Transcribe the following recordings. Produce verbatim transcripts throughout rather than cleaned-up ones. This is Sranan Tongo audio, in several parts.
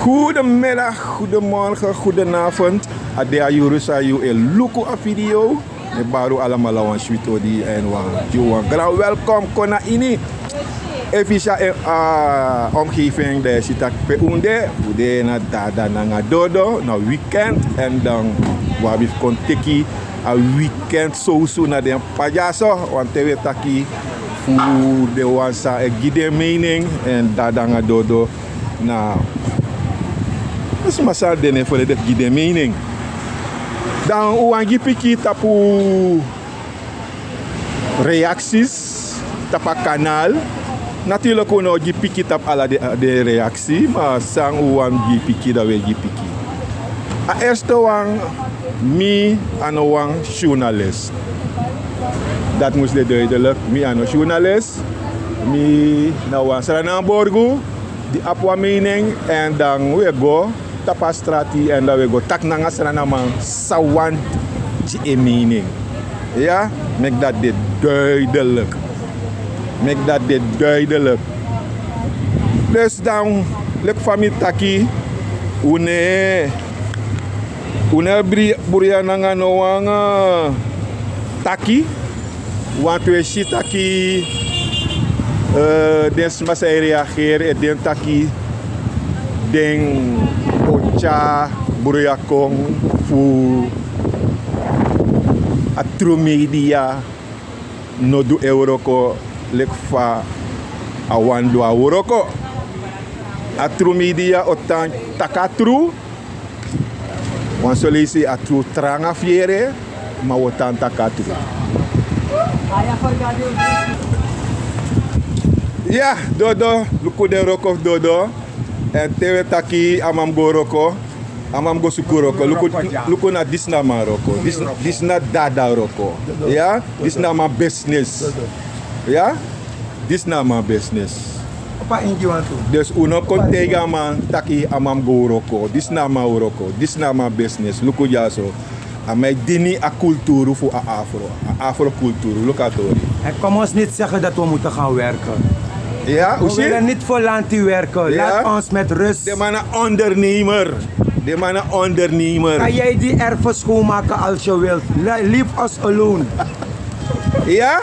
Goedemiddag, goedemorgen, goedenavond. A de a yuru san yu e luku a video. Mi bari un alamala wan switi odi èn wan gi un wan gran welkom kon na ini. Efu yu si a, eh, a omgeving, dan yu e si taki pe un de. Un de na dada nanga dodo, na weekend. Èn dan un abi fu kon teki a weekend sowsu na den p'pa dyaso. Wanten wi e taki fu den wan san e gi den mening, èn dada nanga dodo na sma san de na en folede fu gi den mening. Dan un wani gi piki tapu reacties tapu a kanaal. Natuurlijk un no o gi piki tapu ala den, den reactie, ma san un wani gi piki, dan un e gi piki. A eerste wan, mi a no wan journalist. Dati mus de duidelijk, mi a no journalist. Mi na wan Sranan borgu di abi wan mening, èn dan un e go tapu a strati èn dan un e go taki nanga Srananman san wani gi en mening. Ya, meki dati de duidelijk. Meki dati de duidelijk. Dus dan, leki fa mi taki, un no e, un no e bri-, bruya nanga no wan, eh, taki. Wantu un e si taki, eh, den sma san e reageri, e denki taki den o tyari bruya kon fu a tru media no du en wroko leki fa a wani du a wroko. A tru media o tan taki a tru. Wan son leisi a tru tranga fu yere, ma un o tan taki a tru. Ya, dodo, luku den wroko fu dodo. Èn te un e taki a man mus go wroko, a man mus go suku wroko. Luku, luku na disi na a man wroko. Disi, disi na dada wroko. Ya, disi na a man business. Ya, disi na a man business. Dus un no kon taigi a man taki a man mus go wroko. Disi na a man wroko. Disi na a man business. Luku dyaso. A man e dini a kulturu fu a afro. A afro kulturu. Luku a tori. En kom ons niet zeggen dat we moeten gaan werken. Ja, we willen niet voor lanti werken. Ja. Laat ons met rust. Den man na ondernemer. Den man na ondernemer. Kan jij die erven schoonmaken als je wilt. Le-, leave us alone. Ja?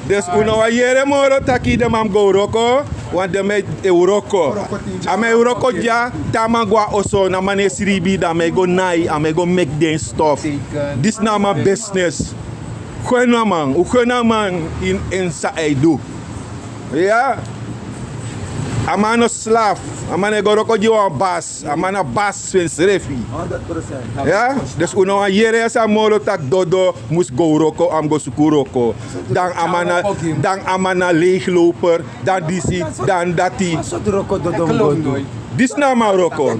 Dus un no wani yere moro taki den man mus go wroko, want den man e wroko. A man e wroko dya, te a man go na oso, na a man e sribi, dan a man e go nai, a man e go meki den stof. Disi na a man business. Gwe na a man, un gwe na a man ini en san a e du. Ya. A man no slaaf, a man e go wroko gi wan basi. A man na basi fu ensrefi. Honderd procent. Ya, dus un no wani yere san moro taki dodo mus go wroko, a mus go suku wroko. Dan a man na, dan a man na leegloper, dan disi, dan dati. Disi na a man wroko.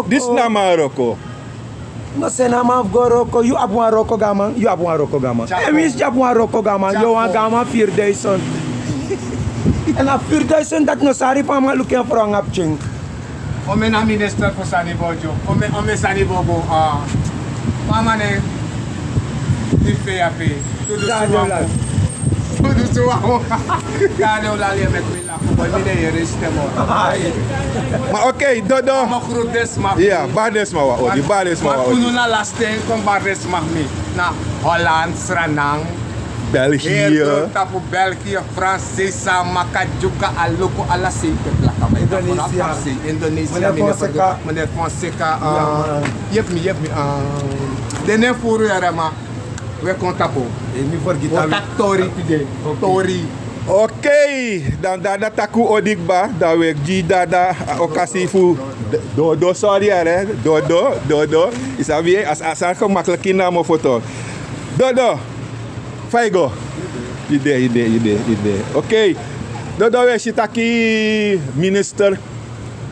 Disi na a man wroko. No seni a man fu go wroko, yu abi wan wroko go na man, yu abi wan wroko go na man. Èn winsi yu abi wan wroko go na man, yu o wani go na man vierduizend. Èn a vierduizend dati no sari fa a man luku en frow nanga pikin. Omeni a minister fu sani bojo. Omeni, omeni sani bobo. Ah. Mama ne. Di fe ya fe. Tudu suwa. Tudu suwa. Gado la le met mi la. Boy, mi ne yere stem o. Ma oké, dodo. Ma groet den sma. Ya, bari den sma wan odi, bari den sma wan odi. Unu na lasten, kon bari den sma mi. Na Holland, Sranan. België. Tapu België, Frans, Sesa, Makajuka, Aloko, ala sei pe plaka. Indonesia. Indonesia, meneer Fonseca. Meneer Fonseca, eh, yepi mi, yepi mi, eh, den nen furu yara ma, we kon tapu. Eh, mi fergiti. Wi o taki tori tide. Tori. Oké, dan dada taki un odi kba, dan we gi dada a okasi fu d-, dodo, sorry yara, dodo, dodo. Yu sabi, a, a sani gemakkelijk ini namo foto. Dodo. Fa yu go? Yu de, yu de, yu de, yu de. Oké. Dodo, we si taki minister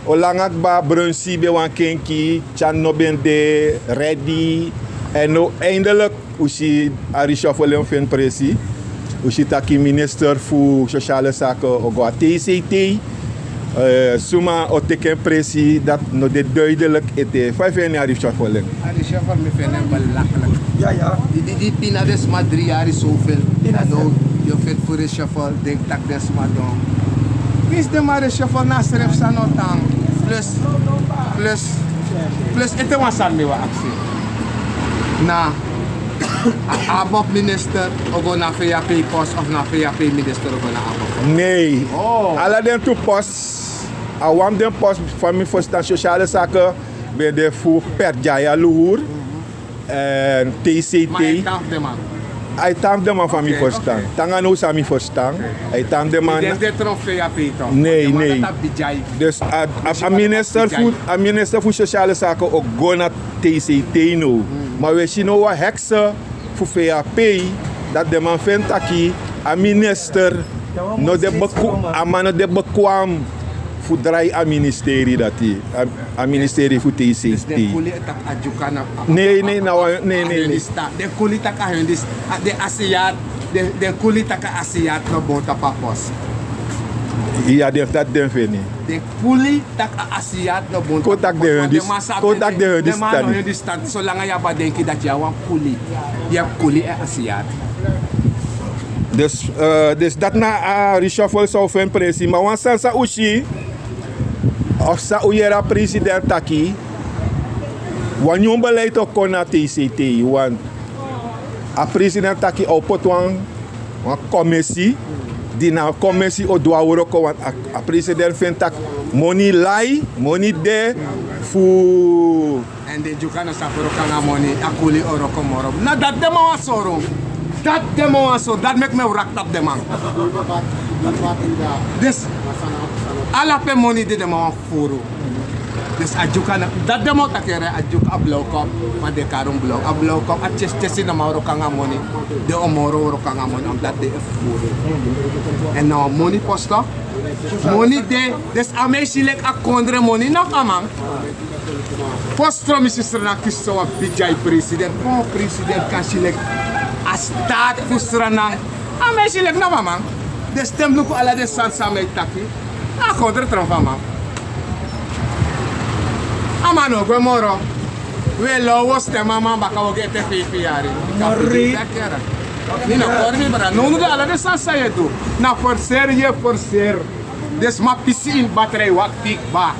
o langa kba, Brunsi ben wani kenki, Tyan no ben de, Reddy. Èn now eindelijk un si a reshuffling feni presi. Un si taki minister fu sociale zaken o go na T C T. Eh, suma o teki en presi, dati no de duidelijk ete. Fa yu feni a reshuffling? A reshuffle mi feni en belachelijk. Ya, ya. Di, di, di pina den sma dri yari zoveel. Pina. No, yu feti fu reshuffle, denki taki den sma don. Winsi den man reshuffle, na srefi san no tan. Plus, plus, plus ete wan sani mi wani aksi. Na a ABOP minister o go na VHP pos of na VHP minister o go na ABOP pos? Nei. Ala den tu pos, a wan fu den pos fa mi ferstan, sosiale sake ben de fu Perdjaya Luhur èn TCT. A e tan fu den man fa mi ferstan. Te nanga now san mi ferstan, a e tan fu den man. Nei, nei. Dus a minister fu sosiale sake o go na TCT now. Ma wi e si now wan hekse fu VHP, dati den man feni taki a minister no de bekwam, a man no de bekwam fu drai a ministeri dati, a ministeri fu TCT. Nei, nei, na wan, nei, nei, nei. Den kuli taki a hen disi, den Aziat, den kuli taki a Aziat no bon tapu a pos. Iya, den fu dati den feni. Den kuli taki a Aziat no bon tapu a pos. Kon taki den hen disi, kon taki den hen disi. Solanga yu abi a denki dati yu na wan kuli, yu abi kuli èn Aziat. Dus, dus dati na a reshuffle san un feni presi, ma wan sani san un si, of san un yere a president taki, wan nyun beleid o kon na TCT, want a president taki a o poti wan, wan komisi, di na a komisi o du a wroko, want a, a president feni taki moni lai, moni de fu. Èn den Dyuka no sabi wroko nanga moni, a kuli o wroko moro. Na dati den man wani sori. Dati den man wani sori. Dati meki mi e wraki tapu den man. Dus ala pe moni de, den man wani fufuru. Dus a Dyuka na, dati den man o taki, a Dyuka a blauwkop, ma den kari un blauw. A blauwkop, a tyesi tyesi no man wroko nanga moni. Den o moro wroko nanga moni, omdat den e fufuru. Èn na wan moni posto. Moni de, dus a mi e si leki a kondre moni, no, a man. Fosi tron mi si Sranan kisi sowan bigi ai president. Kon president kan si leki a staat fu Sranan. A mi e si leki na wan man. Den stem luku ala den sani san mi e taki. A kondre tron fu a man. A man no gwe moro. Wi e low wi o stem a man baka, wi o gi ete feifi yari. Mi no kori mi brada. Nownow den ala den sani san yu e du na forseri, yu e forseri. Den sma pisi ini batri e wakti kba.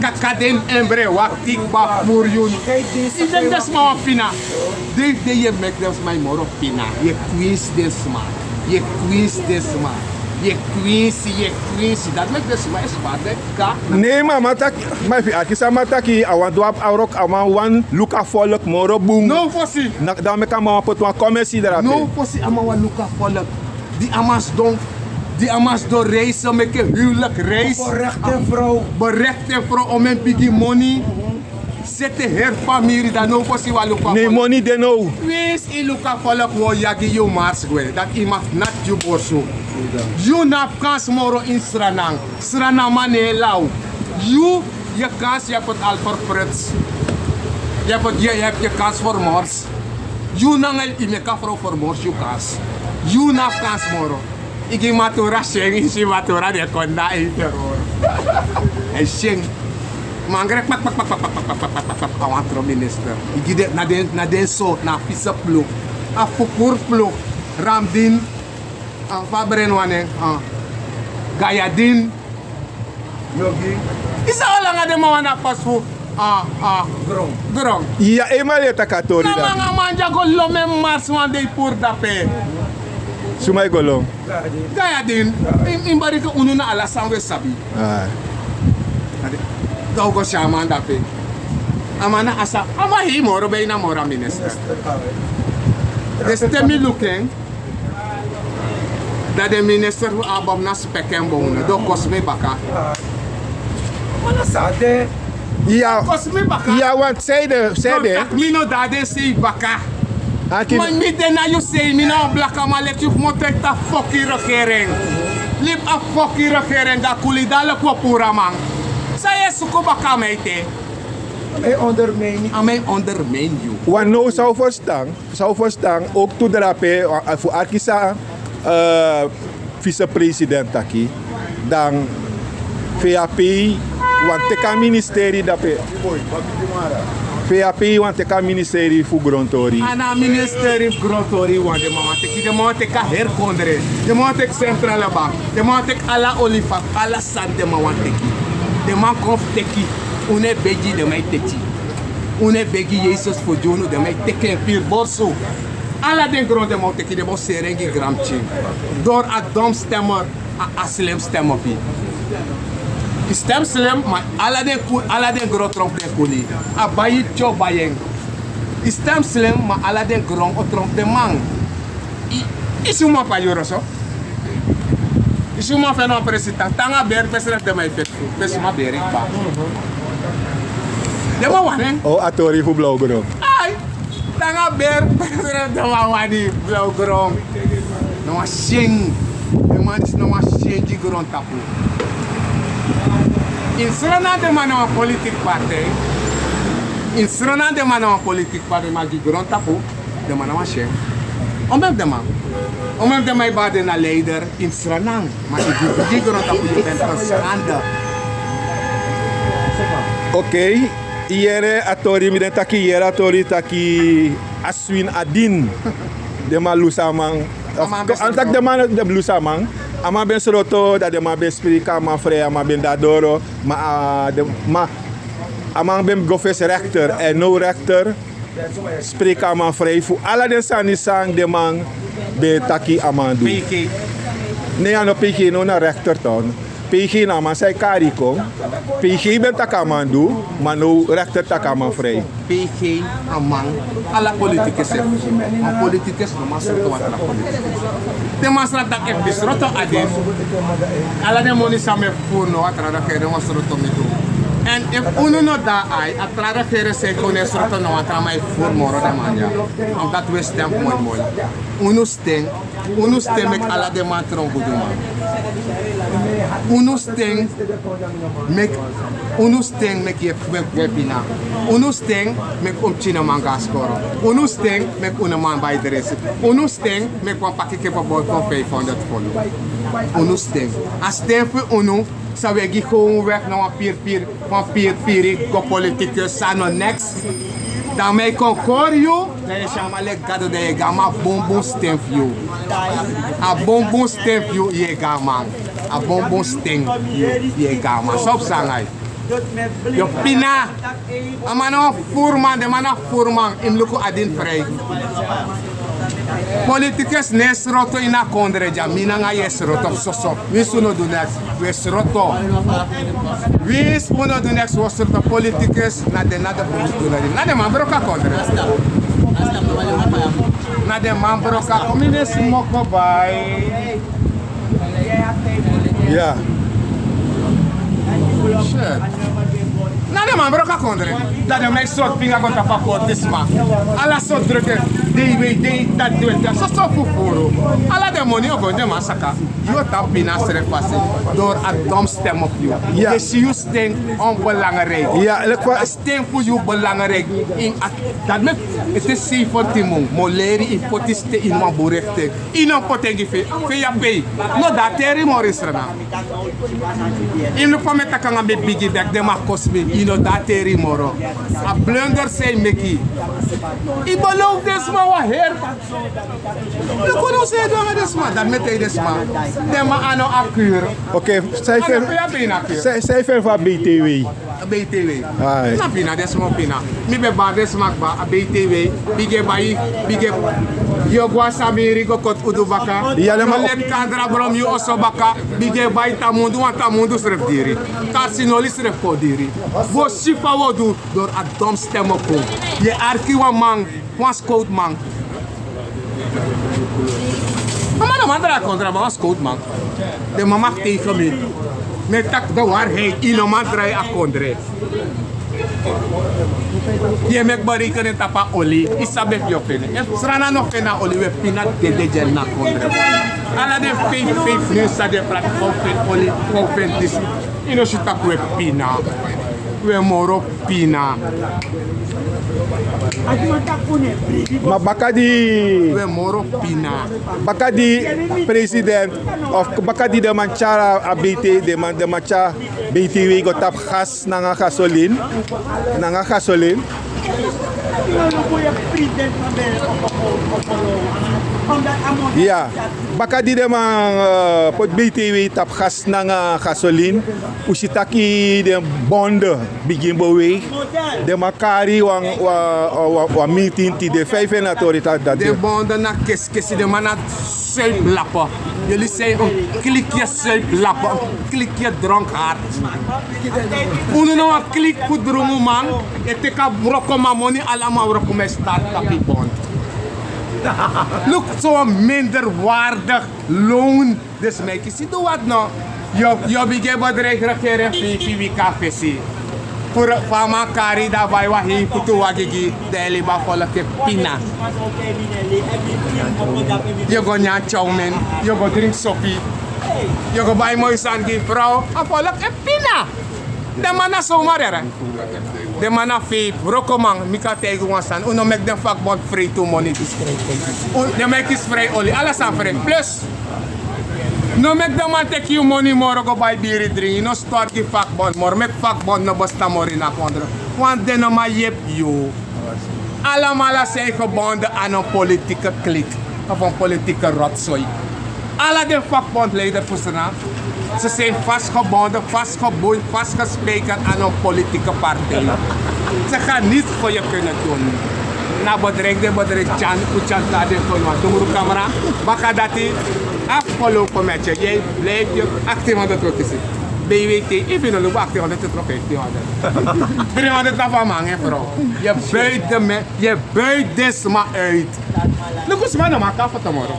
Kaka den embre e wakti kba puru yu. Yu denki den sma wani pina? Dei fu dei yu e meki den sma e moro pina. Yu e kwinsi den sma. Yu e kwinsi den sma. Yu e kwinsi, yu e kwinsi. Dati meki den sma e sfari den kaka. Nei, ma a man taki, ma efu yu arki san a man taki, a wani du a wroko, a man wani luku a folku moro bun. Now fosi. Dan meki a man wani poti wan komisi drape. Now fosi a man wani luku a folku. Di a man sidon, di a man sidon reisi, meki huwelijk reisi. Berecht en vrouw. Berecht en vrouw, omeni bigi moni. Seti heri famiri, dan now fosi wan luku a folku. Nei, moni de now. Winsi yu luku a folku, wi o yagi yu mars gwe. Dati yu mag nati yu borsu. Yu no abi kans moro ini Sranan. Srananman no e law. Yu, yu kans, yu abi het al verprutst. Yu abi het, yu, yu abi yu kans vermors. Yu nanga yu meki a frow vermors yu kans. Yu no abi kans moro. Yu gi Matura syen, yu si Matura de kon na ini terror. Èn syen. Mangre kpak, kpak, kpak, a wan tron minister. Yu gi den, na den, na den so, na a fisi ploeg. A fufuru ploeg. Ramdin, a fa a bren wan nen, a Gayadin. Yogi. Yu sabi langa den man wani a pasi fu a, a gron. Gron. Iya, eenmaal yu e taki a tori dati. Langa man dya go lon en mars wan dei puru dape. Suma e go lon? Gayadin. Gayadin. In, in barika unu na ala san wi e sabi. Ah. Dan un go si a man dape. A man na a sa, a man hei moro, bijna moro a minister. Minister, ah. Dus te mi luku en, dan den minister fu ABOP na spek en bone, den o kosi mi baka. Mana san de? Iya. Kosi mi baka. Iya, want san ede, san ede. Taki mi no de a den sei baka. Ma mi de na yu sei, mi na wan blakaman leki yu, fu mi o treki a foki regering. Libi a foki regering, dan kuli dan leki wi o puru a man. San yu e suku baka a man ete? A man e ondermijn yu. A man e ondermijn yu. Want now san un ferstan, san un ferstan, ook tu drape, a, fu arki san, eh, vicepresident taki, dan VHP wani teki a ministeri dape. VHP wani teki a ministeri fu grontori. A no a ministeri fu grontori wani, den man wani teki, den man wani teki a heri kondre. Den man wani teki Centrale Bank. Den man wani teki ala olifanti, ala sani den man wani teki. Den man kon fu teki. Unu e begi, den man e teki. Unu e begi Yesus fu gi unu, den man e teki en piri borsu. Ala den gron den man o teki, den man o seri en gi granpikin. Dori a dom stemmer, a, a slim stemmer fu yu. Yu stem slim, ma ala den ku-, ala den gron tronk den kuli. A bai yu tyo bai en. Yu stem slim, ma ala den gron o tronk den man. I, i si uman fu a yuru so. I si uman fu en na wan presi tan, te nanga beri pe srefi den man e feti fu, pe sma beri kba. Den man wani en. O, a tori fu blauw gron. Ai, te nanga beri pe srefi den man wani blauw gron. Na wan syen. Den man disi na wan syen gi grontapu. Ini Sranan den man na wan politik partij. Ini Sranan den man na wan politik partij, ma gi grontapu den man na wan syen. Omeni fu den man. Omeni fu den man e bari den na leider ini Sranan. Ma yu gi, gi grontapu, yu ben verschande. Oké, yu yere a tori, mi den taki yu yere a tori taki a swin a din. Den man lusu a man. A man ben sroto. Taki den man ben lusu a man. A man ben sroto, dan den man ben spreki a man vrij, a man ben de na doro. Ma, a, den, ma a man ben go fesi rechter, èn now rechter spreki a man vrij fu ala den sani san den man ben taki a man du. P G. Nee, a no P G, no, na rechter toch. P G na a man san e kari kon. P G ben taki a man du, ma now rechter taki a man vrij. P G a man, ala politikus e furu. Ma politikus no man sroto wan tra politikus. Te masra taki efu mi sroto a din, ala den moni san mi e fufuru na wan tra regering o sroto mi tu. Èn efu unu no de na ai, a tra regering san e kon no e sroto na wan tra, ma e fufuru moro den man dya. Omdat wi e stem moi moi. Unu sten, unu sten meki ala den man tron guduman. Unu sten meki, unu sten meki yu e, meki wi e pina. Unu sten meki un pikin no man go na skoro. Unu sten meki un no man bai dresi. Unu sten meki wan pakket kip o boi kon vijfhonderd folo. Unu sten. A sten fu unu san wi e gi gewoon weg na wan piri piri, wan piri piri go politikus san no neks. Dan mi e kon kori yu, dan yu e si a man leki gado, dan yu e gi a man bunbun sten fu yu. A bunbun sten fu yu, yu e gi a man. A bunbun sten fu yu, yu e gi a man. San o psa nanga yu? Yu o pina. A man na wan fufuruman, den man na fufuruman, yu mus luku a din vrij. Politikus no e sroto ini a kondre dya, mi nanga yu e sroto fu soso. Winsi un no du neks, wi e sroto. Winsi un no du neks, wi o sroto. Politikus na den, na den man broko a kondre. Na den man broko a kondre. Mi no e smoko bai. Ya. Shit. Na den man broko a kondre. Dan den man e sori finga go tapu a kortisma. Ala sortu druk, dei wei, dei tati, dei tati. Soso fufuru. Ala den moni o go ini den man saka. Yu o tan pina srefasi. Dori a dom stem fu yu. Ya. Yu e si yu sten onbelangrijk. Ya, leki fa a sten fu yu belangrijk. Ini a, dati meki ete seifertin mun mi o leri yu poti sten ini wan bun rekte. Yu no poti en gi fu yu, fu yu a pei. No, dati e leri moro ini Sranan. Yu no, fa mi e taki nanga mi bigi bek, den man kosi mi. Yu no, dati e leri moro. A blunder san yu meki. Yu belofu den sma wan heri. Yu kon no, san yu du nanga den sma, dati mi e taigi den sma. Den man a no a kuur. Oké, san yu feni, a no fu yu a ben na kuur. San, san yu feni fu a B T W? A B T W. Ai. Na pina den sma o pina. Mi ben bari den sma kba, a B T W, bigin e bai, bigin e, yu o go na Samiri go koti udu baka. Ya, den man. Yu o leti kon dra bron yu oso baka, bigin e bai tamundu, wan tamundu srefi diri. Karsinoli srefi kon diri. Wi o si fa wi o du, dori a dom stem o kon. Yu e arki wan man, wan scoutman. A man no man drai a kondre, a man wan scoutman. Den man mag tegen mi. Mi e taki de waarheid, yu no man drai a kondre. Yu e meki berekening tapu a oli, yu sabi efu yu o feni. Efu Sranan no feni a oli, wi e pina dede dya ini a kondre. Ala den fake, fake news san den e prati, wi o feni oli, wi o feni disi. Yu no si taki wi e pina. Wi e moro pina. Ma baka di, wi e moro pina. Baka di president of baka di den man tyari a B T, den man, den man tyari B T W go tapu gas nanga gasolin. Nanga gasolin. Ya, baka di den man poti B T W tapu gas nanga gasolin, un si taki den bonde bigin beweigi. Den man kari wan meeting tide, vijf en a tori taki dati den bonde na keskesi, den man na suiplapu. Yuli sei un klikye suiplapu, un klikye dronk hart. Unu na wan klik fu drungu man. E teki a wrokoman moni, alaman wrokoman e start tapu yu bonde. Luk so wan minderwaardig loon. Dus mi e kisi du wati no. Yu o bigin e bedreigi regering fu yu fu wiki a fesi. Fu a man kari yu dan bai wan hei futu wagi gi yu, dan yu e libi a folki e pina. Yu o go nyan tyow men, yu o go dringi sopi, yu o go bai moi sani gi yu frow, a folki e pina. Den man na somari. Den man na feifi wrokoman, mi kan taigi wan sani, un no meki den vakbond frei tu moni. Den man e kisi frei oli, ala sani frei. Plus, no meki den man teki yu moni moro go bai biri dringi, no stort gi vakbond moro, meki vakbond no bestan moro ini a kondre. Want den no man yepi yu. Alamala san e gebonde an en politike klik of en politike rotzooi. Ala den vakbondleider fu Sranan, ze zijn vastgebonden, vastgeboeid, vastgespijkerd aan een politieke partij. Ze gaan niets voor je kunnen doen. Na bedrijf den bedrijf tyan, fu tyan ta den kon wan dungru kamera. Baka dati, afgelopen met je, jij blijf je achttien honderd rokisi. B W T, even een loop achttien honderd tot vijftien honderd. Driehonderd na van man en vrouw. Je buit de me, je buit de sma uit. Luku sma no man kan foto moro.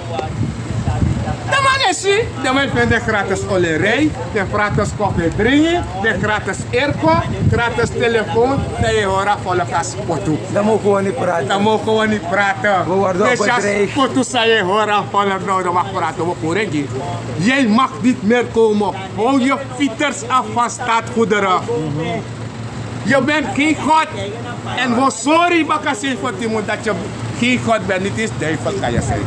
Den man e si, den man e feni den gratis olerei, den gratis kofi dringi, den gratis airco, gratis telefoon, dan yu e hori a folki a spotu. Dan moko wan ni prati. Dan moko wan ni prati. We worden bedreigd. Spotu san yu e hori a folki no, dan mag prati, we puregi. Jij mag niet meer komen. Hou je fieters af van staatsgoederen. Je bent geen God. En we sorry baka sei fu timu dat je geen God bent. Niet eens duivel kan je zijn.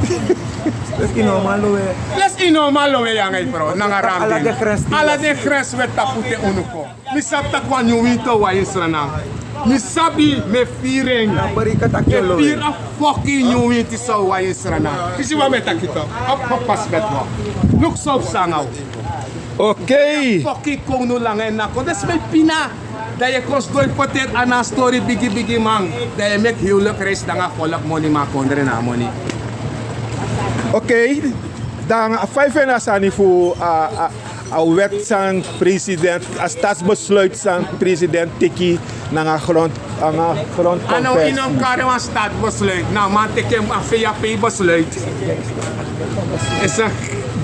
Dus in normaal we. Dus in normaal we yang e fro. Nanga ramdi. Ala den grens we tapu te unu kon. Mi sabi taki wan nyun winti o wai ini Sranan. Mi sabi mi e firi en. Mi e firi a fucking nyun winti san o wai ini Sranan. Yu si wan mi e taki to. Op, op pas met wan. Luku san o psa nanga unu. Okay. Fucking kownu langa en na kon. Dati mi e pina. Dan yu e kon sidon e ferteri a na stori bigi bigi man. Dan yu e meki huwelijk reis nanga folki moni, ma a kondre na a moni. Okay. Dan fa yu feni a sani fu a, a, a wet san president, a statsbesluit san president teki nanga grond, nanga grond. A no, yu no mus kari wan statsbesluit. Na a man teki en, a fei a fei besluit. Is een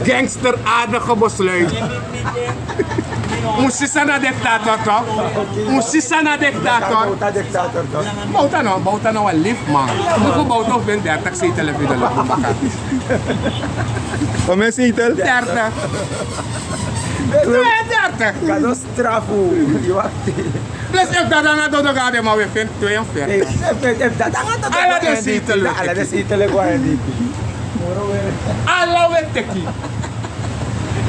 gangsteraardige besluit. Un si san na diktator toch? Un si san na diktator. Bouta no, Bouta no wan lief man. Luku Bouta o feni dertig zetel efu yu de luku baka. Hoeveel zetel? Dertig. Tweeëndertig. Kan no strafu. Plus efu dati nanga dodo go na den man, we feni tweeënveertig. Efu dati nanga dodo go na den man, ala den zetel e go na den. Ala we teki.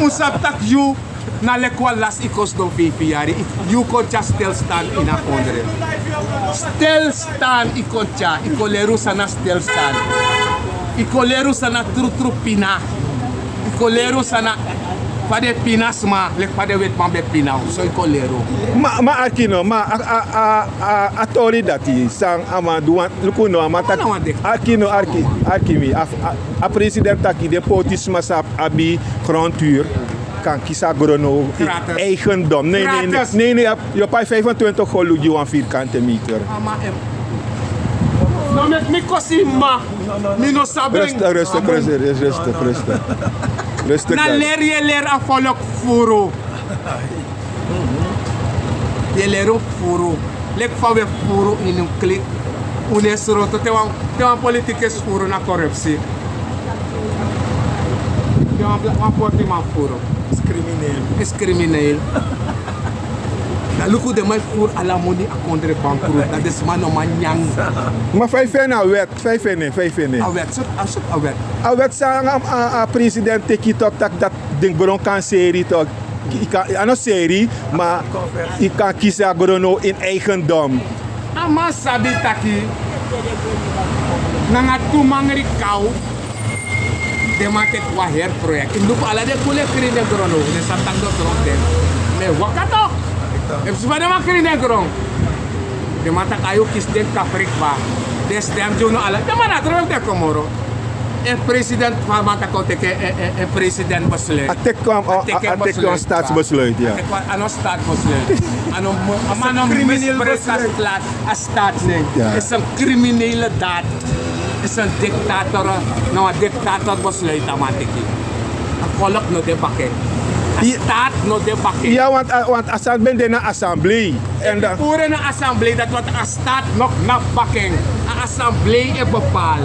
Un sabi taki yu na leki wan lasi, yu kon sidon feifi yari, yu kon tyari stilstand ini a kondre. Stilstand yu kon tyari, yu kon leri un san na stilstand. Yu kon leri un san na trutru pina. Yu kon leri un san na fa den e pina sma, leki fa den wetiman ben pina un. So yu kon leri un. Ma, ma arki no, ma a, a, a, a, a tori dati san a man du wan, luku no, a man taki. Arki no, arki, arki mi. A, a, a president taki den poti sma san abi grondhuur kan kisi a gron now in eigendom. Nee, nee, nee, nee, nee, yu o pai vijfentwintig golu gi wan vierkante meter. No meki mi kosi, ma mi no sabi. Rustig, rustig, rustig, rustig, rustig. Rustig. Na leri yu e leri a folki fufuru. Yu e leri un fufuru. Leki fa un e fufuru ini un klik. Un no e sroto te wan, te wan politikus fufuru na korupsi. Te wan, wan portiman fufuru. Is crimineel. Is crimineel. Dan luku den man e fufuru ala moni, a kondre bankroet. Dan den sma no man nyan. Ma fa yu feni a wet, fa yu feni, fa yu feni. A wet, sortu, a sortu a wet. A wet san a, a, a president teki tok, taki dati den gron kan seri tok. Yu kan, a no seri, ma yu kan kisi a gron now in eigendom. A man sabi taki nanga tu mangri kaw, Den man teki wan heri proyekti. Yu luku ala den kuli e krin den gron, no? Den sabi tak' den o tron den. Ma e waka tok'. Efu suma den man krin den gron, den man taki a yu kisi den kapri kba. Den stem gi unu ala. Den man na tron den kon moro. En president, fa a man taki o teki en, en, en president besluit. A teki wan, a teki wan staatsbesluit, ya. A no staatsbesluit. A no, a man no misbruik a staat, a staat nen. Is een criminele daad. Is een dictator. No, een dictator besluit a man teki. A volk no de baka en. A staat no de baka en. Ya, want, want a sani ben de na assemblee. En dan puru na assemblee, dati want a staat no knapu baka en. A assemblee e bepaal.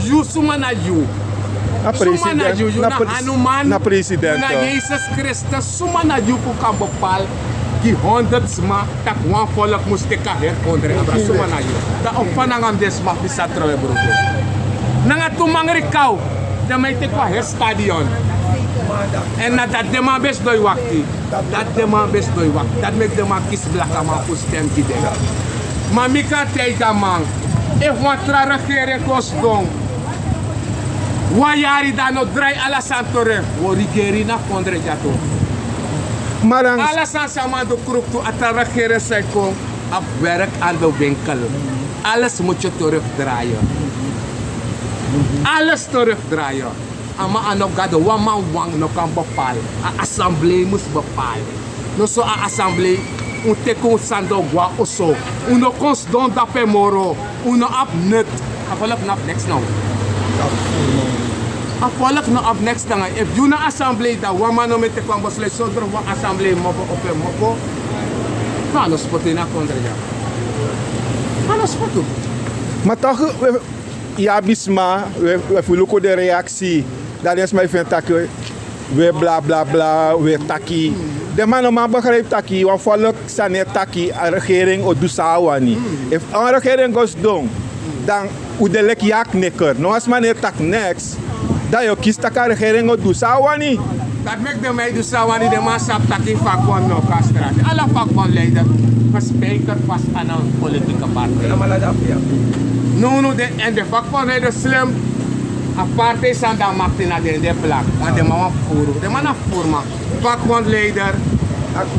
Yu, suma na yu? Suma na yu? Yu na Hanuman, yu na Yesus Kristus. Suma na yu fu kan bepaal gi honderd sma tak' wan volk mus teki a heri kondre abra? Suma na yu? Dan o fa nanga mi den sma fu sa tron e bruku? Nanga tu man riki aw, den man e teki wan heri stadion. Èn na dati den man ben sidon e wakti. Dati den man ben sidon e wakti. Dati meki den man kisi blakaman fu stem gi den. Ma mi kan taigi a man, efu wan tra regering kon sidon wan yari, dan a no drai ala sani terug. Wi o regeri ini a kondre dya tu. Ala sani san a man du kruktu, a tra regering san e kon, a abi werk aan de winkel. Alles moet je terugdraaien. Alles terugdraaien. A man a no gado, wan man wan no kan bepaal. A assemblee mus bepaal. Noso a assemblee, un teki un sani dan un go na oso. Un no kon sidon dape moro. Un no abi nut. A volk no abi neks nanga un. A volk no abi neks nanga un. Efu yu na assemblee, dan wan man no mu e teki wan besluit sondro wan assemblee mofo opo en mofo. No, a no spotu ini a kondre dya. A no spotu. Ma toch, wi abi sma, wi, wi fu luku den reaksi. Dan den sma e feni taki wi e bla bla bla, wi e taki. Den man no man begrijpi taki wan volk san e taki, a regering o du san a wani. Efu a wan regering go sidon, dan un de leki yakneker. No wan sma no e taki neks. Dan yu o kisi tak' a regering o du san a wani. Dati meki den man e du san a wani, den man sabi taki vakbond no kan strati. Ala vakbond leider gespijker vast aan een politieke partij. Nownow den, èn den vakbond leider slim. A partij san de a makti na den, den blak. Want den man wani fufuru. Den man na fufuru man. Vakbond leider,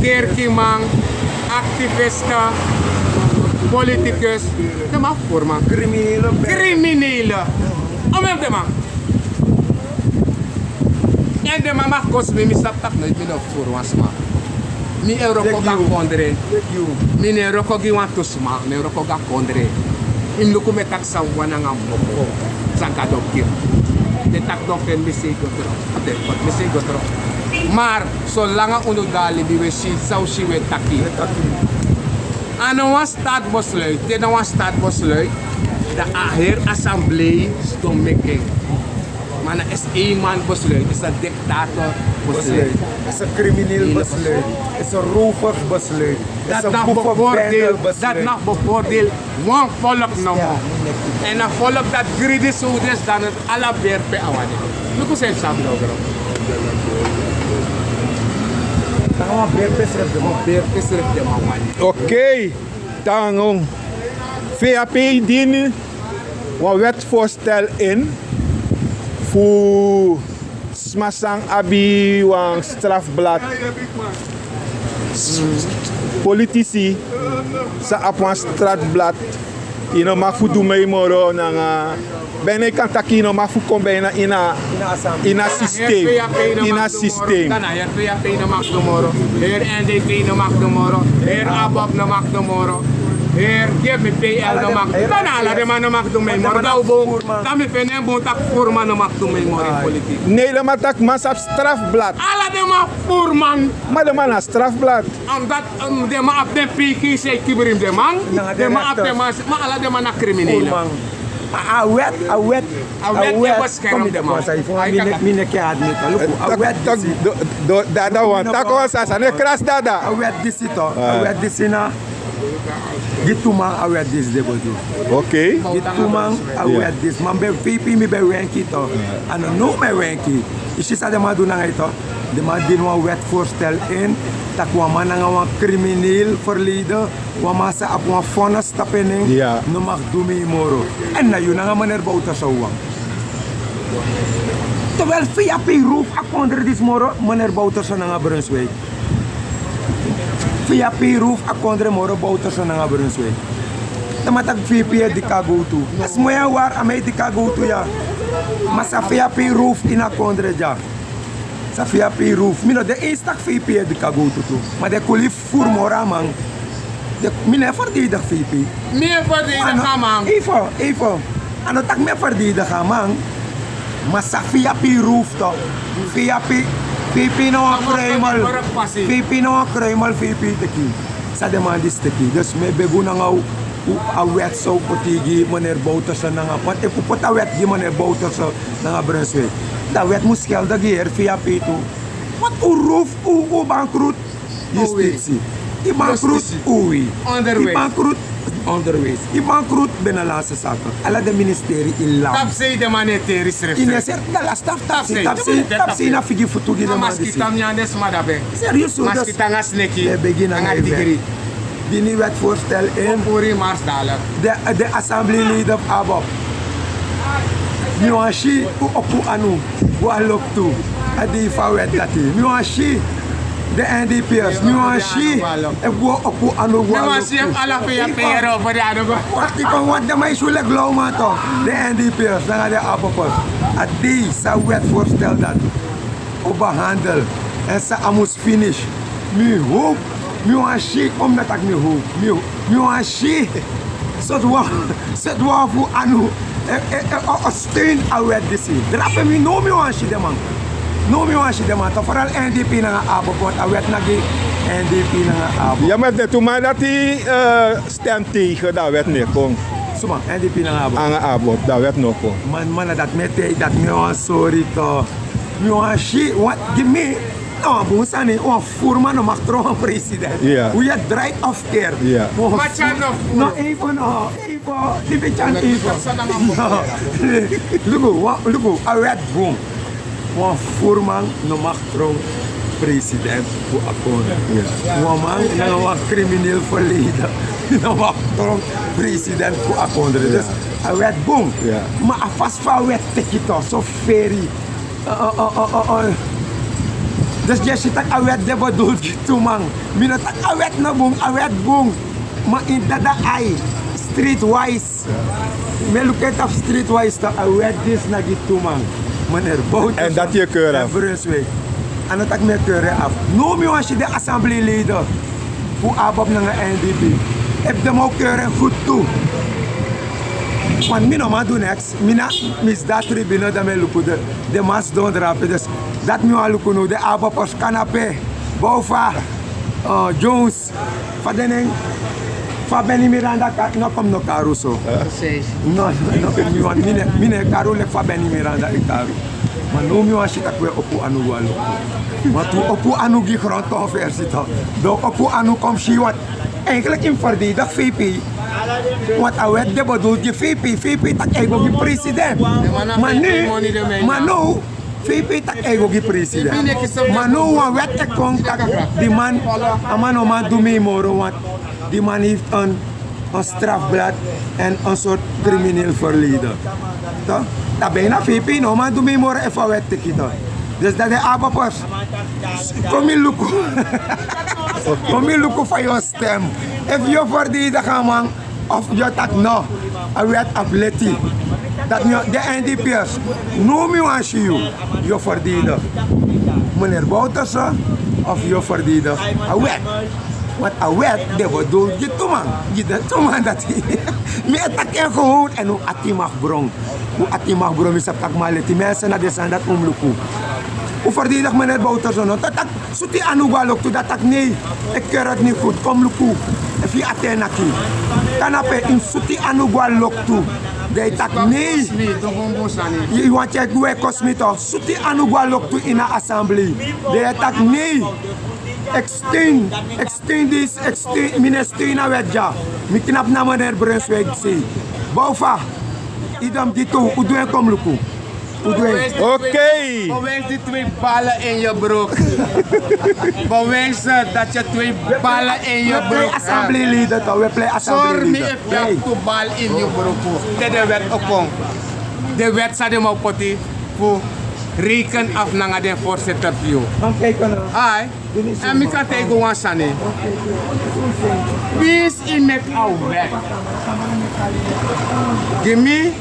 kerkiman, activiste, politicus. Den man fufuru man. Criminele. Criminele. Omeni den man. Èn den man mag kosi mi, mi sabi tak' noiti mi no fufuru wan sma. Mi e wroko gi a kondre. Mi no e wroko gi wantu sma, mi e wroko gi a kondre. Yu mus luku mi e taki san mi wani nanga mi kmopo. San Gado gi mi. Den taki den o feni mi sei go tron. Ate, mi sei go tron. Maar solanga unu de na libi, wi e si san un si, wi e taki. A no wan staatsbesluit, te na wan staatsbesluit, dan a heri assemblee sidon meki en. Ma na esi eenman besluit, esi a dictator besluit. Esi a crimineel besluit, esi a roversbesluit, esi a boevenbendebesluit. Dati na bevoordeel wan volk nomo. Èn a volk dati gridi so disi dan ala beri pe a wani. Luku san yu sabi no gron. Nanga wan beri pe srefi den man wani. Okei. Tango. Fe a pe yu dini wan wetsvoorstel in fu sma san abi wan strafblad. Politisi san abi wan strafblad. Yu no mag fu du mee moro nanga, bijna yu kan taki yu no mag fu kon bijna ini a, ini a systeem. Ini a systeem. Heri N D P no mag du moro. Heri N D P no mag du moro. Heri ABOP no mag du moro. Heri G B P L no mag. Dan ala den man no mag du mee moro. Dan un bun. Dan mi feni en bun tak' fufuru man no mag du mee moro ini politiek. Nee, den man taki man sabi strafblad. Ala den man fufuru man. Ma den man na strafblad. Omdat, um, den man abi den pikin sei kibri den man. Den man abi den man, ma ala den man na criminele. A, a wet, a wet, a wet e beskerm den man. Mi neki admit, luku, a wet disi. Dada wan, taki wan sani, san e krasi dada. A wet disi to, a wet disi na. Gi tu man a wet disi de bodu. Okei. Gi tu man a wet disi. Man ben feifi mi ben wenki to. A no now mi e wenki. Yu si san den man du nanga yu to. Den man dini wan wetsvoorstel in, tak' wan man nanga wan crimineel verleden, wan man san abi wan vonnis tapu en nen, no mag du mee moro. Èn na yu nanga meneer Bouterse wawan. Terwijl vip roof a kondre disi moro, meneer Bouterse nanga Brunswijk. Vip roof a kondre moro, Bouterse nanga Brunswijk. Dan mi taki vip e diki a gowtu. A sma ya wari a mi e diki a gowtu ya. Ma san vip roof ini a kondre dya? San vip roof? Mi no de eens taki vip e diki a gowtu tu. Ma den kuli furu moro a man. Mi no e verdedig vip. Mi e verdedig a man. Even, even. A no taki mi e verdedig a man. Ma san vip roof tu? Vip, vip no wan kruimel. Vip no wan kruimel, vip teki. San den man disi teki. Dus mi e begi un nanga un, a wet san un poti gi meneer Bouterse nanga, want efu un poti a wet gi meneer Bouterse nanga Brunswijk, dan a wet mus geldig gi heri vip tu. Want un roof, un, un bankroet justitie. Yu bankroet, ui. Onderwijs. Yu bankroet, onderwijs. Yu bankroet binnenlandse zaken. Ala den ministerie in land. Tapu sei den man e teri srefi. Yu no e seri, dan lasi tapu sei, tapu sei, tapu sei na figi futu gi den man disi. Maskita mi anga den sma dape. Serieus, dus. Maskita anga sneki. Mi e begi nanga yu. Dini wetsvoorstel in. Puri mars dala. Den, den assembleeleden fu ABOP. Mi wani si un opo anu go na loktu a dei fu a wet dati. Mi wani si den NDP'ers. Mi wani si efu un opo anu go na loktu. Mi wani si efu ala fu yu a peyero fu den anu go. Wakti kon, want den man e si un leki lawman tu. Den NDP'ers nanga den ABOP'ers. A dei san a wetsvoorstel dati o behandel. Èn san a mus finish. Mi hoop, mi wani si, kon mi no taki mi hoop. Mi, mi wani si sortu wan, sortu wan fu anu e, e, e, o, o steun a wet disi. Drape mi, now mi wani si den man. Now mi wani si den man. Toch vooral NDP nanga ABOP, want a wet na gi NDP nanga ABOP. Ya, ma efu den tu man dati, eh, stem tegen, dan a wet no e kon. Suma, NDP nanga ABOP? Nanga ABOP, dan a wet no kon. Man, man, na dati mi e taigi, dati mi e wani sori toch. Mi wani si, want gi mi, na wan bun sani, wan furuman no mag tron wan president. Yeah. We are draait of keer. Yeah. Wan fu-, no, even, uh, even, even, even. No. Luku, wan, luku, a wet bun. Wan furuman no mag tron president fu a kondre. Yeah. Wan man nanga wan crimineel verleden no mag tron president fu a kondre. Yeah. Dus a wet bun. Yeah. Ma a fasi fa a wet teki toch, so feri. Uh, uh, uh, uh, uh, uh. Dus yu e si taki a wet de bedoeld gi tu man. Mi no taki a wet no bun, a wet bun. Ma ini dada ai, streetwise. Mi e luku en tapu streetwise toch, a wet disi na gi tu man. Meneer Bouterse. En dati yu e keur en af. Brunswijk. A no taki mi e keur en af. Now mi wani si den assembleeleden fu ABOP nanga NDP. Efu den man o keur en goed tu. Want mi no man du neks. Mi na, mi sidon a tribune, dan mi e luku den, den man sidon drape. Dus dati mi wani luku now, den ABOP'ers kan ape, Boufa, eh, Jones, fa den nen, fa Benny Miranda ka-, no, kon mi no kari un so. No, no, no, mi wani, mi no e, mi no e kari un leki fa Benny Miranda e kari un. Ma now mi wani si taki un e opo anu go na loktu. Want un opo anu gi grondconversie toch. Dan un opo anu kon si, want eigenlijk yu mus verdedig VP. Want a wet de bedoeld gi VP, VP taki a e go gi president. Ma now, ma now, VP taki a e go gi president. Ma now wan wet e kon taki di man, a man no man du mee moro, want di man heeft een, een strafblad en een soort crimineel verleden. Toch? Dan bijna VP no man du mee moro efu a wet teki toch. Dus dan den ABOP'ers, kon mi luku. Kon mi luku fa yu o stem. Efu yu o verdedig a man, of yu o taki no, a wet abi leti. Dati mi o, den NDP'ers, now mi wani si yu, yu o verdedig meneer Bouterse, of yu o verdedig a wet. Want a wet de bedoeld gi tu man, gi den tu man dati. Mi e taki en gewoon, èn un ati mag bron. Un ati mag bron, mi sabi taki mi a leti mens, na den sani dati un mus luku. Un verdedig meneer Bouterse no, dan taki sutu yu anu go na loktu, dan taki nee, ik keur het niet goed, kon mi luku efu yu ati e naki. Kan ape, yu mus sutu yu anu go na loktu, dan yu taki nee. Yu, yu wani tyari wan e kosi mi toch, sutu yu anu go na loktu ini a assemblee, dan yu taki nee. Ik steun, ik steun deze, ik steun, mi no e steun a wet dya. Mi knapu na meneer Brunswijk sei. Boufa, idem gi tu, un du en, kon mi luku. Un du en. Oké. Bewijs die twee ballen in je broek. Bewijs, eh, dat je twee ballen in je broek hebt. We play assembleeleden toch, we pley assembleeleden. Sorry, mi efu yu abi tu bal ini yu broek. Te den wet o kon. Den wet san den man o poti. Fu reken af nanga den voorzitter fu yu. Ai, en mi kan taigi wan sani. Winsi yu meki a wet gi mi,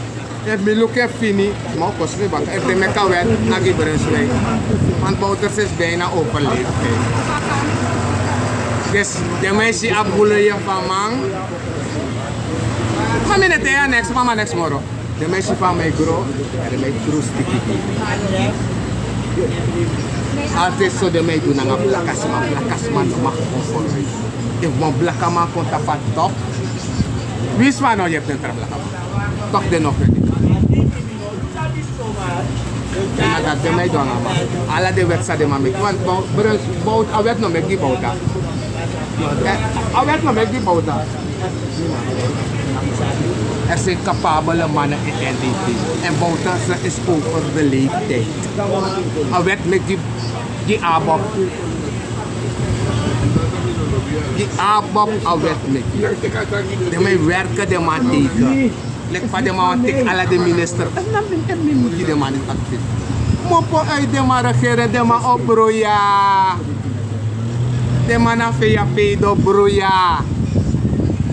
efu mi luku en fini, ma o kosi mi baka. Efu den meki a wet na gi Brunswijk. Want Bouterse is bijna over leeftijd. Dus den man e si a bulu yu fu a man. Ma mi no e taigi a neks, mama, neks moro. Den man e si fa mi e gro, èn den man e gro stiki gi. Altijd so den man e du nanga blakasma, blakasma no mag kon vooruit. Efu wan blakaman kon tapu a top, winsi fa a no yepi den tra blakaman, toch den no frede. Na dati den man e du nanga man. Ala den wet san den man meki. Want Bou-, Bruns-, Bout, a wet no meki gi Bouta. Eh, a wet no meki gi Bouta. Er zijn capabele mannen in N D P. En Bouta is over de leeftijd. A wet meki gi, gi ABOP. Gi ABOP a wet meki. Den man e werken, den man teken. Leki fa den man wani teki ala den minister. Èn na mi, èn mi mu gi den man disi akti. Mopo uit den man regeren, den man o bruya. Den man na V A P den o bruya.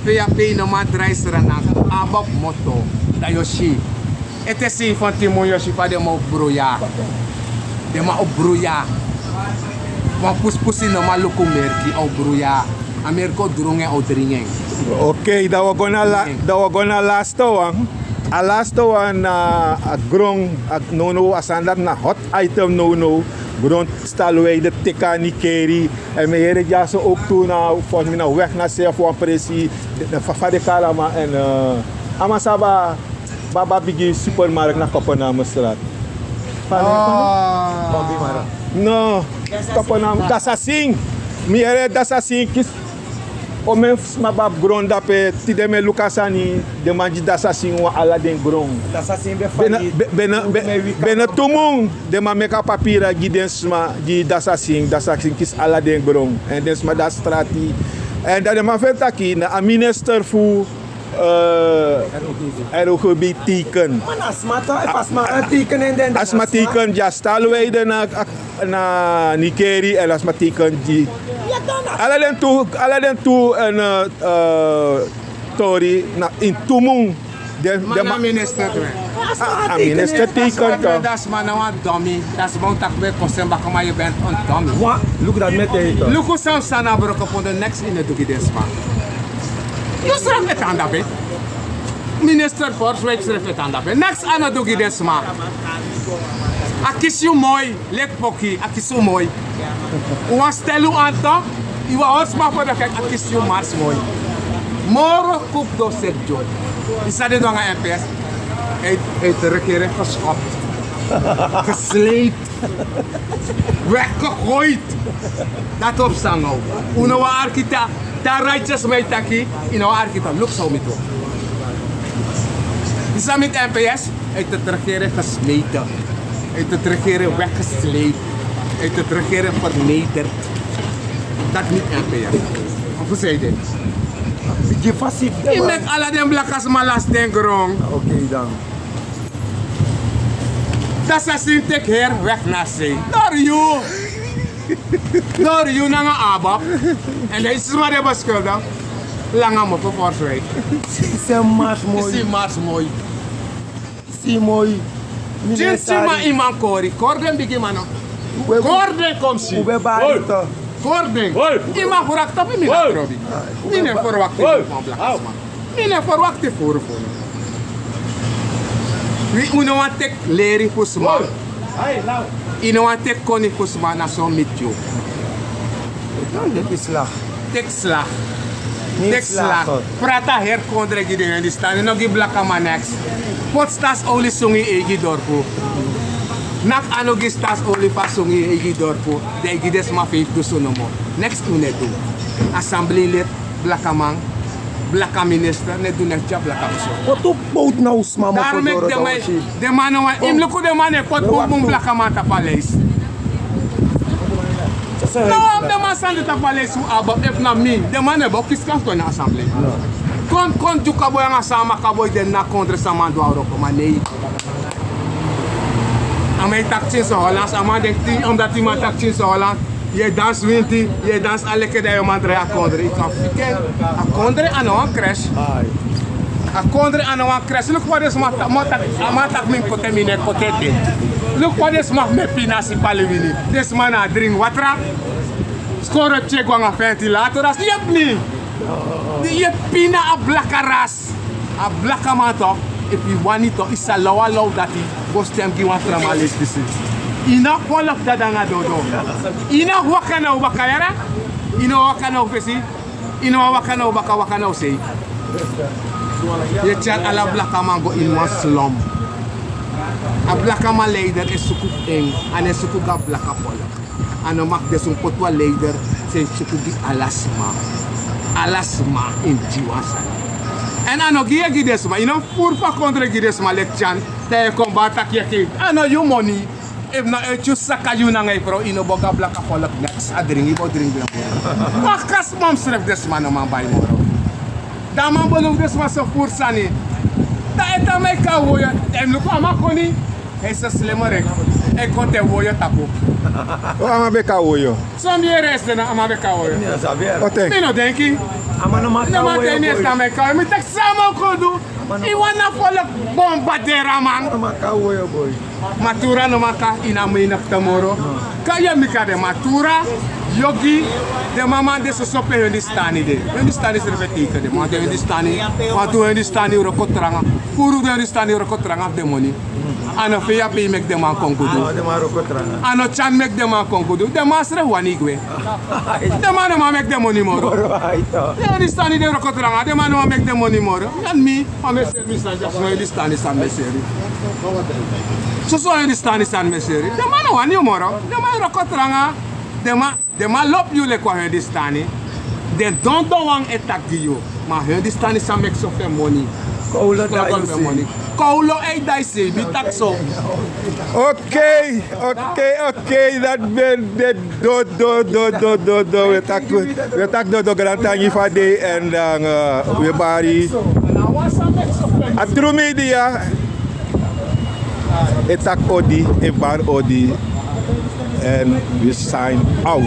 V A P no man drai Sranan. ABOP moto. Dan yu o si. Ete sei fu tien mun yu o si fa den man o bruya. Den man o bruya. Wan puspusi no man luku merki, a o bruya. A merki o drungu en, a o dringi en. Okei, dan wi o go na la-, dan wi o go na laatste wan. A laatste wan na a gron, a, nownow, a sani dati na hot item nownow. Gron Stalwij, den teki a Nikeri. Èn mi e yere dyaso ook tu na, volgens mi na weg na se fu wan presi, de, de, fa, fa den kari a man èn, eh, a man san abi a Baba bigi supermarkt na Kopenhamenstraat. Fa a nen? Ah. No, Kopenhamen, Dasasin. Mi yere Dasasin kisi. O men sma ben abi gron dape, tide mi e luku a sani, den man gi Dasasin wan ala den gron. Dasasin ben fali. Bena, be-, bena, be-, bena tu mun, den man meki a papira gi den sma, gi Dasasin, Dasasin kisi ala den gron. Èn den sma de a strati. Èn dan den man feni taki, na a minister fu eh, R O G B teken. Ma na sma toch, efu a sma, eh, teken en den, a sma teken gi a Stalwij na, na Nikeri, èn a sma teken gi. Ala den tu, ala den tu, èn, eh, eh, tori na ini tu mun. Den, den man, a minister teken toch. A sma na wan domi. Dati sma un taki ben kosi en baka, ma yu ben un domi. Luku dati mi e taigi yu. Luku san san na Brokopondo, neks yu no du gi den sma. Yu srefi e tan dape. Minister Forswijk srefi e tan dape. Neks a no du gi den sma. A kisi yu moi, leki poki, a kisi yu moi. Un wani stel un anto, yu wani hori sma fu de, a kisi yu mars moi. Moro kup do seti yu. Yu san den du nanga M P S. Uit, uit de regering geschopt. Gesleept. Weggegooid. Dati o psa now. Un no wani arki taki, te a righteous man e taki, yu no wani arki taki, luku san un miti. Yu san miti M P S, uit het regeren gesmeten. Uit het regeren weggesleept. Uit het regeren vernederd. Dati miti M P S. Of yu san e taki. Yu meki ala den blakasma lasi den gron. Oké dan. Dasasin teki heri wegi na sei. Dori yu. Dori yu nanga ABOP. Èn den sma di e beskuldig. Langa mofo Forswijk. Yu si mars moi. Yu si mars moi. Si moi. Yu si man, yu man kori. Kori den bigiman no. Kori den kon si. Kori den. Yu man frakta fu mi na trobi. Mi no e ferwakti fu wan blakasma. Mi no e ferwakti furu furu. Wi, un no wani teki leri fu sma. Yu no wani teki koni fu sma, na so miti yu. Teki slag. Teki slag. Prati a heri kondre gi den Hindustani, no gi blakaman neks. Poti stasi oli sungu yu eigi dorpu. Naki anu gi stasi oli fu a sungu yu eigi dorpu. Dan yu gi den sma feifi dusun nomo. Neks un no e du. Assembleelid, blakaman, blaka minister, no e du neks gi a blaka persoon. Poti un pout na un sma mofo. Daarom meki den man, den man no wani, yu mus luku den man e poti bunbun blakaman tapu a lijst. No, den man san de tapu a lijst fu ABOP, efu na mi, den man no bo kisi kan kon na assemblee. Kon, kon Dyuka boi nanga Saamaka boi, den na kondre san man du a wroko, ma nei. A man e taki tyenso Hollands, a man denki omdati man taki tyenso Hollands, yu e dansi winti, yu e dansi aleke, dan yu o man drai a kondre. Yu kan fika en. A kondre a no wan crash. A kondre a no wan crash. Luku fa den sma taki, a man taki mi mus kote mi nek kote de. Luku fa den sma fu mi e pina a sipaliwini. Den sma na a dringi watra. Skoro e tyeki go nanga ventilator, a si yepi mi. Di yu e pina a blaka ras. A blakaman tok, efu yu wani tok, yu sa law a law dati go stem gi wan tra man lesi disi. Yu no folok dati nanga dodo. Yu no waka na un baka yara. Yu no waka na un fesi. Yu no waka na un baka, waka na un sei. Yu e tyari ala blakaman go ini wan slum. A blakaman leider e suku fu en, a no e suku go na blaka folok. A no mag, den sma poti wan leider san e suku gi ala sma. Ala sma ini gi wan sani. Èn a no gi yu e gi den sma, yu no mus furu fu a kondre gi den sma leki Tyan. Dan yu e kon bari taki yu e kei, a no yu moni. Efu na eti yu saka yu nanga yu frow, yu no bo go na blaka folok neks, a dringi yu bo dringi den moni. Wan kasiman srefi den sma no man bai moro. Dan a man bo luku den sma so furu sani. Dan ete a man e kon na woyo, dan yu mus luku a man koni. Yu e si slimerik. E kon te woyo tapu. O, a man ben kon na woyo. Son mi yere esi den na a man ben kon na woyo. Mi no sabi. Ote. Mi no denki. A man no man kon na woyo, boi. Mi taki san a man kon du. Yu wani a folok bombarderi a man. A man no man kon na woyo, boi. Matura no man kon ini a meni fu tumoro. Kan yu e meki den matura, yogi, den mama de soso pe Hindustani de. Hindustani srefi e teken den man, den Hindustani. Wantu Hindustani wroko tranga. Furu den Hindustani wroko tranga fu den moni. A no feiya pe yu meki den man kon gudu. A no Tyan meki den man kon gudu. Den man srefi wani gwe. Den man no man meki den moni moro. Den Hindustani de wroko tranga, den man no man meki den moni moro. Èn mi, a mi e seri mi sani, soso Hindustani san mi e seri. Soso Hindustani san mi e seri. Den man no wani yu moro. Den man wroko tranga. Den man, den man lobi yu leki wan Hindustani. Den don don wan e taki gi yu. Ma Hindustani san meki soso moni. Kowlo e dai sei, mi taki so. Okei, okei, okei, dati ben de dodo, dodo, dodo. Wi e taki, wi e taki dodo, grantangi fu a dei, èn dan, eh, wi e bari. A Tru Media e taki odi, e bari odi, èn wi sign out.